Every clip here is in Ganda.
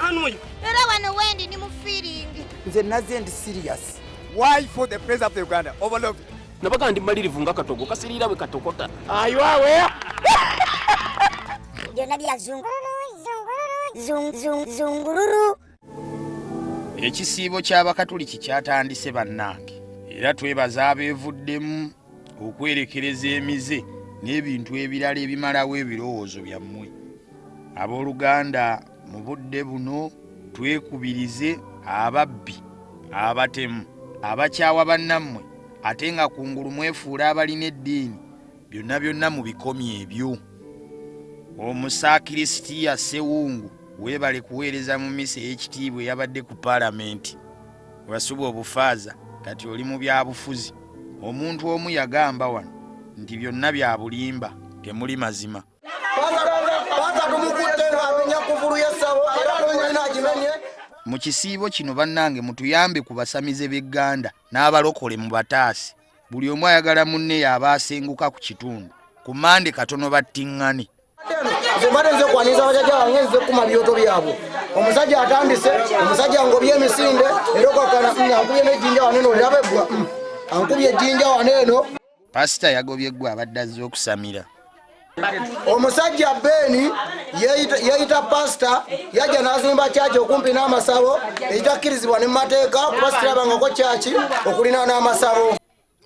hano oyo? Era wano wendi ndi mu feeling. Nze nazze ndi serious. Why for the president of Uganda overlooked? Nabaga ndi malirivu nga katogo kasiriira bwe katokota. Are you aware? Byonna bya zungululu zungululu zung zungululu. Ekisiibo ky'Abakatuliki kyatandise bannange era twebaza abeevuddemu okwerekereza emize n'ebintu ebirala ebimalawo ebirowoozo byammwe. Abooluganda mu budde buno twekubirize ababbi, abatemu, abakyawa bannammwe ate nga kungulu mwefuula abalina eddiini byonna byonna mubikomye ebyo. Omusakirisitiya Ssewungu weebale kuweereza mu mmisa ey'ekitiibwa eyabadde ku Palamenti. Wasubwa obufaaza kati oli mu byabufuzi. Omuntu omu yagamba wano nti byonna bya bulimba temuli mazima. Mu kisiibo kino bannange mutuyambe ku basamize b'egganda n'abalokole mubataase. Buli omu ayagala munne y'aba asenguka ku kitundu. Ku Mmande katono battiŋŋane. Nze mbadde nze kwaniriza bajajja bange, nze kuma byoto byabwe. Omusajja atandise, omusajja ngobye emisinde era okakana ankubye n'ejjinja wano eno, oliraba eggwa, ankubye ejjinja wano eno. Pasita yagobye ggwe abadde azze okusamira. Omusajja Beni yeeyita pasita, yajja n'azimba kyaki okumpi n'amasabo ekitakkirizibwa ne mu mateeka, kuba sitirabangako kyaki okulinaana amasabo.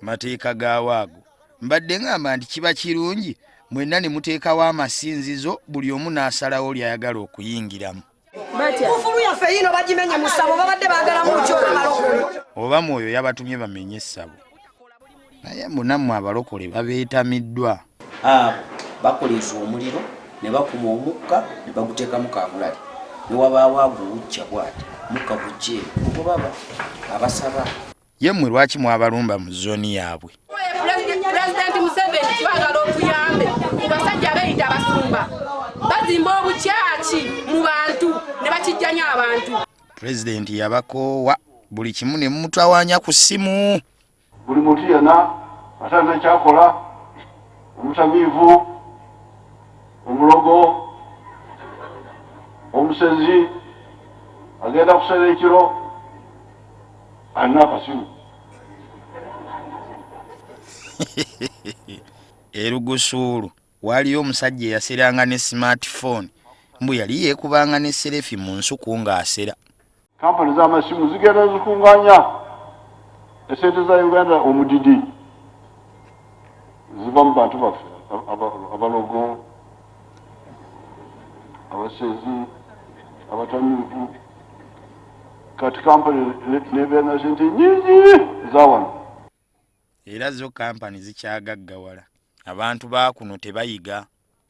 Mateeka gaawo ago? Mbadde ngamba nti kiba kirungi mwenna ne muteekawo amasinzizo buli omu n'asalawo ly'ayagala okuyingiramu. Kufulu yaffe yino bagimenye mu ssabo, babadde baagala mukyola balokole. Oba mwoyo yabatumye bamenye essabo. Naye mbu nammwe abalokole babeetamiddwa. Abo bakoleeza omuliro ne bakuma omukka ne baguteekamu kaamulali ne wabaawo aguwujja bw'ati mukka gujja eno ogwo baba abasaba. Ye mmwe lwaki mwabalumba mu zooni yaabwe? Pulezidenti Museveni twagala otuyambe ku basajja abeeyita abasumba bazimba obukyaki mu bantu ne bakijjanya abantu. Pulezidenti yabakoowa buli kimu ne mumutawaanya ku ssimu. Buli muntu yenna atalina kyakola, omutamiivu, omulogo, omusezi, agenda kusera ekiro, alina akasimu. Erugusuulu waaliyo omusajja eyaseranga ne smartphone mbu yali yeekubanga ne serefi mu nsuku ng'asera. Kampani z'amasimu zigenda zikunganya esente za Uganda omudidi ziva mu bantu baffe abalogo, abasezi, abatamiivu. Kati kampani nebeera na sente nyingi eza wano. Era zo kampani zikyagaggawala. Abantu ba kuno tebayiga.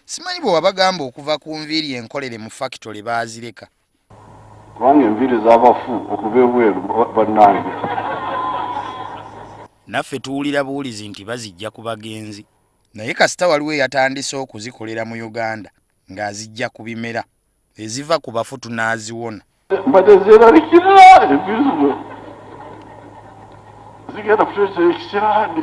Simanyi bwe wabagamba okuva ku nviiri enkolere mu fakitole baazireka. Kubanga enviiri z'abafu okuva ebweru bannange. Naffe tuwulira buwulizi nti bazijja ku bagenzi. Naye kasita waliwo eyatandise okuzikolera mu Uganda ng'azijja ku bimera. Eziva ku bafu tunaaziwona. Mbadde zeeralikirira enviiri zino zigenda kutuleetera ekisiraani.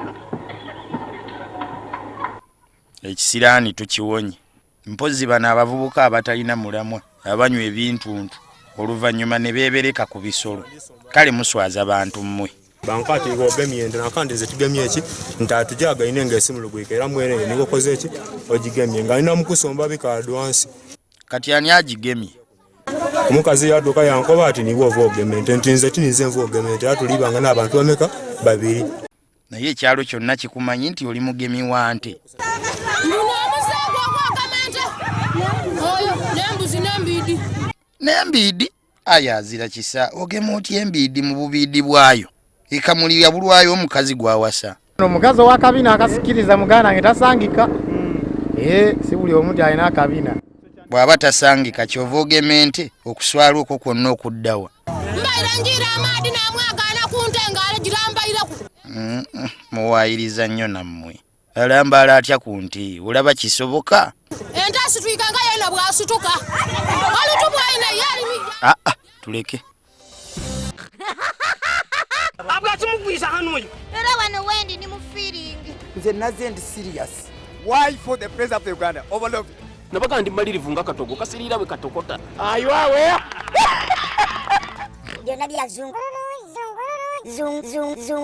Ekisiraani tukiwonye. Mpozzi bano abavubuka abatalina mulamwa abanywa ebintuntu oluvannyuma ne beebereka ku bisolo. Kale muswaza bantu mmwe. Bankati ogemye ente nakandi nze tugemye eki nti atujagaine nga esimu lugwika era mwene nigo koze eki ogigemye nga alina mukusomba bika advance. Kati ani agigemye? Omukazi yatuuka yankoba ati niwe ova ogema ente nti nze tininze nva ogema ente era tulibanga n'abantu bameka babiri. Naye ekyalo kyonna kikumanyi nti oli mugemi wa nte. N'embiidi aye azira kisa ogema otya embiidi mu bubiidi bwayo ekamuli yabulwayo omukazi gw'awasa. Omukazi ow'akabina akasikiriza muganda wange tasangika. Si buli omu nti alina akabina. Bw'aba tasangika ky'ova ogema ente okuswala okwo kwonna okuddawa. Mbaire njiira amaadi n'amwagaana ku nte ng'agirambaireko. Muwaayiriza nnyo nammwe. Alambaala atya ku nte? Olaba kisoboka? Ente asitwika nga yena bw'asituka. Olutu bw'alina ye alimi. Aa, tuleke. Abwakimugwisa hano oyo. Era wano wendi ndi mu feeling. Nze nazze ndi serious. Why for the president of Uganda overlooked? Nabaga ndi malirivu nga katogo kasiriira bwe katokota. Are you aware? Byonna bya zungululu zungululu zung zung zung.